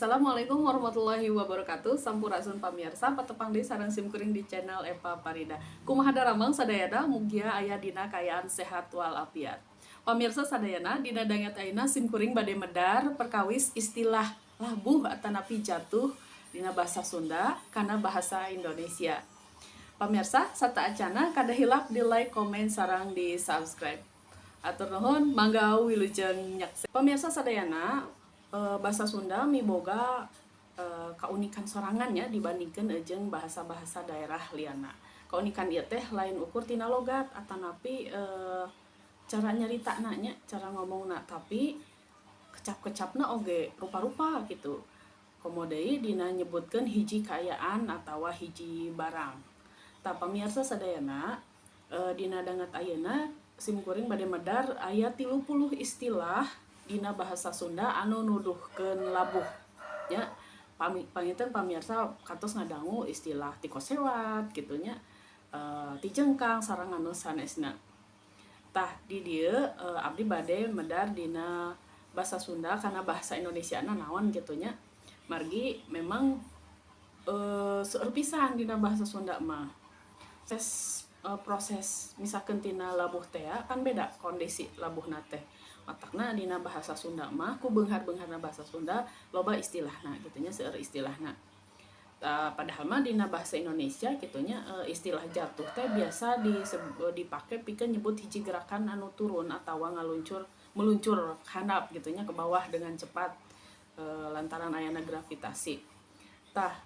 Assalamualaikum warahmatullahi wabarakatuh. Sampurasun pamirsa, patepang deui sareng simkuring di channel Eva Parida. Kumaha daramang sadayana, mugia aya dina kaayaan sehat walafiat. Pamirsa sadayana, dina danget ayeuna simkuring bade medar perkawis istilah labuh atanapi jatuh dina bahasa Sunda kana bahasa Indonesia. Pamirsa, sateuacana kada hilap di like, komen, sareng di subscribe. Atur nuhun, mangga wilujeng nyakse. Pamirsa sadayana, bahasa Sunda miboga kaunikan sorangan ya dibandingkan jeung bahasa-bahasa daerah liana. Kaunikan ieu teh lain ukur tina logat atanapi cara nyaritana nya, cara ngomongna, tapi kecap-kecapna oge rupa-rupa gitu. Komo deui dina nyebutkeun hiji kaayaan atawa hiji barang. Tah, pamirsa sadayana, dina danget ayeuna simkuring bade medar aya 30 istilah dina bahasa Sunda anu nuduhkeun labuh nya. Pami panginten pamirsa kantos ngadangu istilah tikosewad gitu nya, tijengkang sareng anu sanesna. Tah, di dieu abdi bade medar dina bahasa Sunda kana bahasa Indonesia na naon gitu nya. Margi memang seueur pisan dina bahasa Sunda mah. Proses misalkan tina labuh tea kan beda kondisi labuhna teh. Matakna dina bahasa Sunda mah ku beunghar-beungharna bahasa Sunda loba istilahna gitu nya, seueur istilahna. Padahal mah dina bahasa Indonesia gitu nya, istilah jatuh teh biasa dipake pikeun nyebut hiji gerakan anu turun atawa ngaluncur, meluncur handap gitu nya, ke bawah dengan cepat lantaran ayana gravitasi. Tah,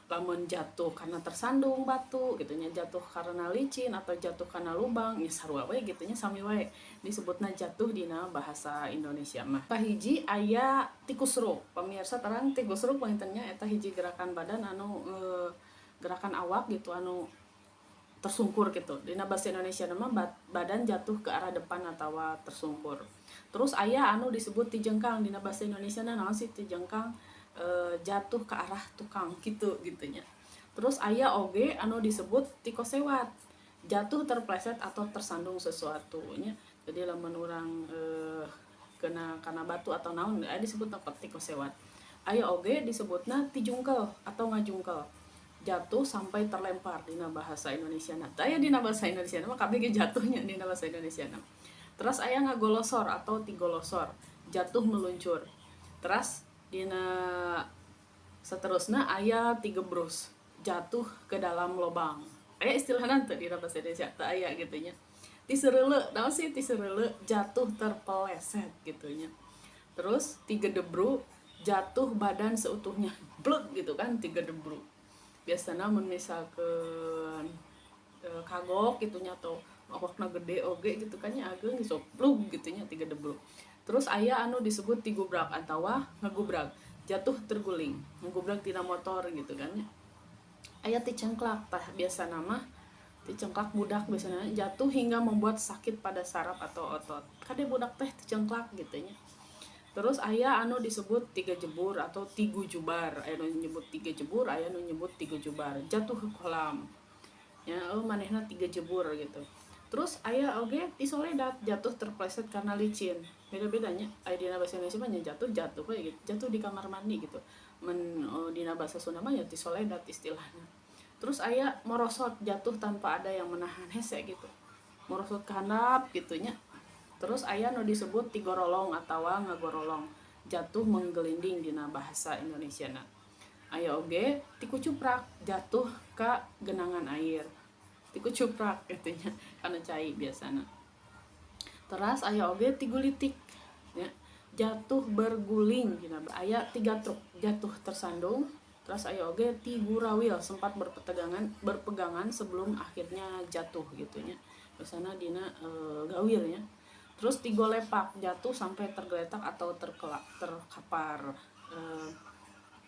lamun jatuh karena tersandung batu gitu nya, jatuh karena licin atau jatuh karena lubang ya sarua we gitu nya, sami wae disebutna jatuh dina bahasa Indonesia mah. Kahiji aya tikusruk. Pemirsa terang tikusruk panginten nya, eta hiji gerakan badan anu gerakan awak gitu anu tersungkur gitu. Dina bahasa Indonesia mah badan jatuh ke arah depan atau tersungkur. Terus aya anu disebut tijengkang. Dina bahasa Indonesia naon sih tijengkang? Jatuh ke arah tukang gitu gitu nya. Terus aya oge anu disebut tikosewad, jatuh terpleset atau tersandung sesuatu nya. Jadi lamun urang kena kana batu atau naon aya disebut tikosewad. Aya oge disebutna tijungkel atau ngajungkel, jatuh sampai terlempar dina bahasa Indonesia na. Aya dina bahasa Indonesia mah kabeh ge jatuhnya dina bahasa Indonesia na. Terus aya ngagolosor atau tigolosor, jatuh meluncur. Terus dina seterusnya aya tigebrus, jatuh ke dalam lubang. Aya istilahna teu dina bahasa Indonesia? Teu aya gitu nya. Tisereule, naon sih tisereule? Jatuh terpeleset gitu nya. Terus tigedebru, jatuh badan seutuhnya, blek gitu kan, tigedebru. Biasana mun misalkeun kagok gitu nya atau awakna gede oge gitu kan nya, ageng sok plug gitu nya, tigedebru. Terus aya anu disebut tigubrak atawa ngegubrak, jatuh terguling, ngegubrak tina motor gitu kan nya. Aya ticengklak. Tah, biasana mah ticengklak budak biasanya, jatuh hingga membuat sakit pada saraf atau otot. Kade budak teh ticengklak gitu nya. Terus aya anu disebut tiga jebur atau tigu jubar. Aya nu nyebut tiga jebur, aya nu nyebut tiga jubar, jatuh ke kolam ya, oh manehna tiga jebur gitu. Terus aya oge tisoledat, jatuh terpleset karena licin. Beda-bedanya aya dina bahasa Indonesia mah jatuh jatuh kayak gitu, jatuh di kamar mandi gitu. Men oh, dina bahasa Sunda mah ya tisoledat istilahnya. Terus aya morosot, jatuh tanpa ada yang menahan, hese gitu, morosot ke handap gitu nya. Terus aya nu disebut tigorolong atau ngagorolong, jatuh menggelinding dina bahasa Indonesia na. Aya oge tikucuprak, jatuh ke genangan air, tikucuprak gitu nya, karena cai biasana. Terus aya oge tigulitik ya, jatuh berguling dina. Aya tigatruk, jatuh tersandung. Terus aya oge tigurawil, sempat berpegangan berpegangan sebelum akhirnya jatuh gitu nya, biasana dina gawir nya. Terus tigolepak, jatuh sampai tergeletak atau terkelak, terkapar.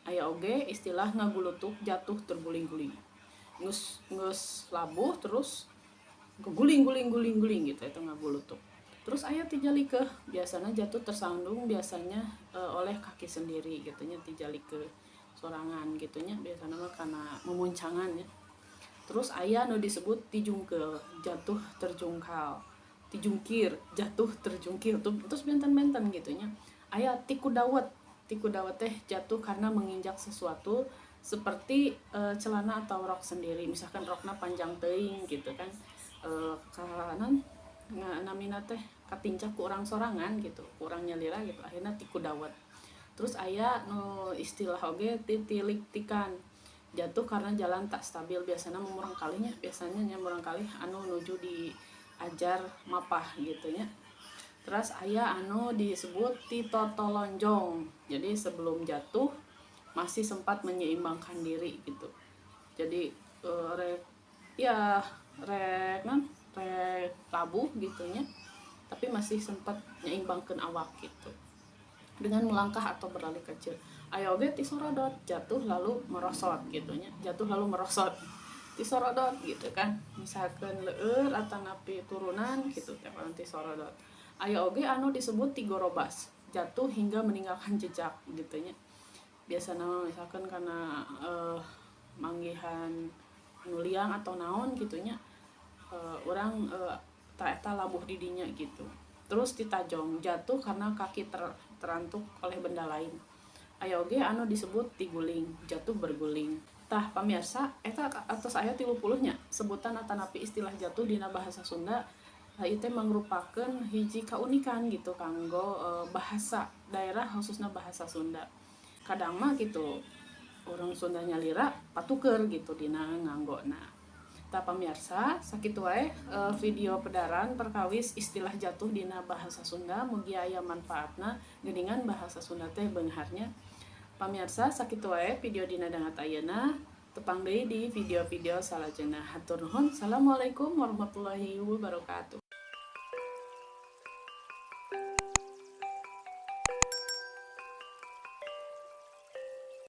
Aya oge istilah ngagulutuk, jatuh terguling-guling, ngus ngus labuh terus guling guling guling guling gitu, itu ngagulutuk. Terus aya tijalikeuh, biasanya jatuh tersandung, biasanya oleh kaki sendiri gitu nya, tijalikeuh sorangan gitu nya, biasanya mah karena memuncangan ya. Terus aya nu disebut tijungkel, jatuh terjungkal, tijungkir, jatuh terjungkir tuh. Terus benten-benten gitu nya. Aya tiku dawet. Ti kudawet teh jatuh karena menginjak sesuatu seperti celana atau rok sendiri, misalkan rokna panjang teuing gitu kan, kanan namina teh katincak ku urang sorangan gitu, ku urang nyalira gitu, akhirnya ti kudawet. Terus aya nu istilah oge titiliktikan, jatuh karena jalan tak stabil, biasanya murangkalih nya, biasanya nya murangkalih anu nuju diajar mapah gitu nya. Terus aya anu disebut titotolonjong, jadi sebelum jatuh masih sempat menyeimbangkan diri gitu. Jadi rek ya rek non rek labuh gitu nya, tapi masih sempat menyeimbangkan awak gitu dengan melangkah atau berlari kecil. Aya oge tisorodot, jatuh lalu merosot gitu nya, jatuh lalu merosot, tisorodot gitu kan, misalkan leur atau napi turunan gitu teh tisorodot. Aya oge anu disebut tigorobas, jatuh hingga meninggalkan jejak gitu nya. Biasanya misalkan karena manggihan nu liang atau naon gitu nya, orang tak eta labuh didinya gitu. Terus titajong, jatuh karena kaki terantuk oleh benda lain. Aya oge anu disebut tiguling, jatuh berguling. Tah pamirsa, eta atos aya 30 nya sebutan atanapi istilah jatuh dina bahasa Sunda. Tah ieu teh mangrupakeun hiji kaunikan gitu kanggo bahasa daerah, khususnya bahasa Sunda. Kadang mah gitu orang Sunda nyalira patuker gitu dina nganggona. Tah pamirsa, sakitu wae video pedaran perkawis istilah jatuh dina bahasa Sunda, mugi aya manfaatna, geuningan bahasa Sunda teh beungharnya. Pamirsa, sakitu wae video dina dangat ayeuna, tepang deui di video-video salajengna. Hatur nuhun. Assalamualaikum warahmatullahi wabarakatuh.